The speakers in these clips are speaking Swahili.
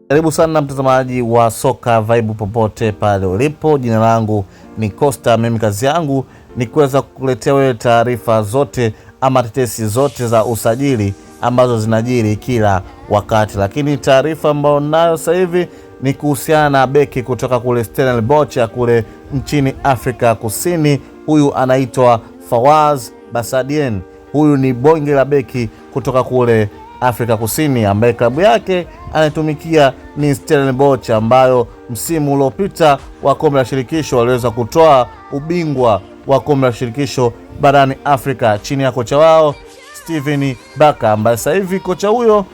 Karibu sana mtazamaji wa Soka Vibe popote pale ulipo. Jina langu ni Costa. Mimi kazi yangu ni kuweza kukuletea wewe taarifa zote ama tetesi zote za usajili ambazo zinajiri kila wakati, lakini taarifa ambayo nayo sasa hivi ni kuhusiana na beki kutoka kule Stellenbosch ya kule nchini Afrika Kusini. Huyu anaitwa Fawaz Basadien. Huyu ni bonge la beki kutoka kule Afrika Kusini ambaye klabu yake anaitumikia ni Stellenbosch ambayo msimu uliopita wa kombe la shirikisho waliweza kutoa ubingwa wa kombe la shirikisho barani Afrika chini ya kocha wao Steven Baka, ambaye sasa hivi kocha huyo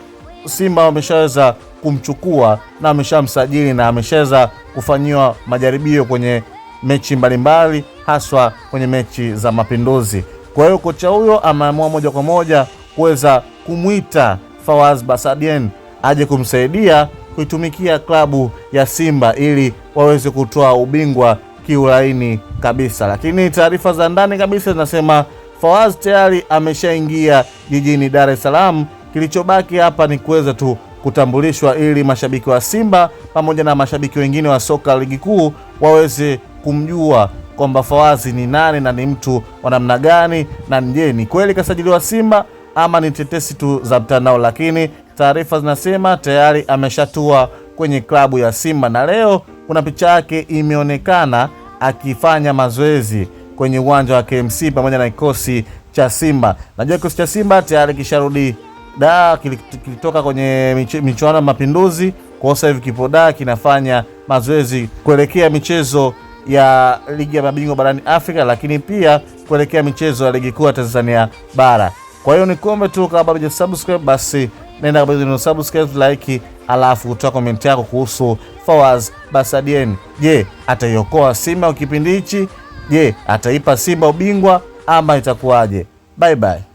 Simba wameshaweza kumchukua na ameshamsajili na ameshaweza kufanyiwa majaribio kwenye mechi mbalimbali haswa kwenye mechi za Mapinduzi. Kwa hiyo kocha huyo ameamua moja kwa moja kuweza kumwita Fawaz Basadien aje kumsaidia kuitumikia klabu ya Simba ili waweze kutoa ubingwa kiulaini kabisa. Lakini taarifa za ndani kabisa zinasema Fawaz tayari ameshaingia jijini Dar es Salaam. Kilichobaki hapa ni kuweza tu kutambulishwa ili mashabiki wa Simba pamoja na mashabiki wengine wa soka ligi kuu waweze kumjua kwamba Fawazi ni nani na ni mtu wa namna gani, na je, ni kweli kasajiliwa Simba ama ni tetesi tu za mtandao? Lakini taarifa zinasema tayari ameshatua kwenye klabu ya Simba na leo kuna picha yake imeonekana akifanya mazoezi kwenye uwanja wa KMC pamoja na kikosi cha Simba. Najua kikosi cha Simba tayari kisharudi da, kilitoka kwenye michuano ya Mapinduzi, kwa sasa hivi kipo da kinafanya mazoezi kuelekea michezo ya ligi ya mabingwa barani Afrika, lakini pia kuelekea michezo ya ligi kuu ya Tanzania bara. Kwa hiyo nikuombe tu, kama bado hujasubscribe, basi nenda kabisa subscribe, like, alafu utoa comment yako kuhusu Fawaz Basadien. Je, ataiokoa Simba kipindi hichi? Je, ataipa Simba ubingwa ama itakuwaje? Bye bye.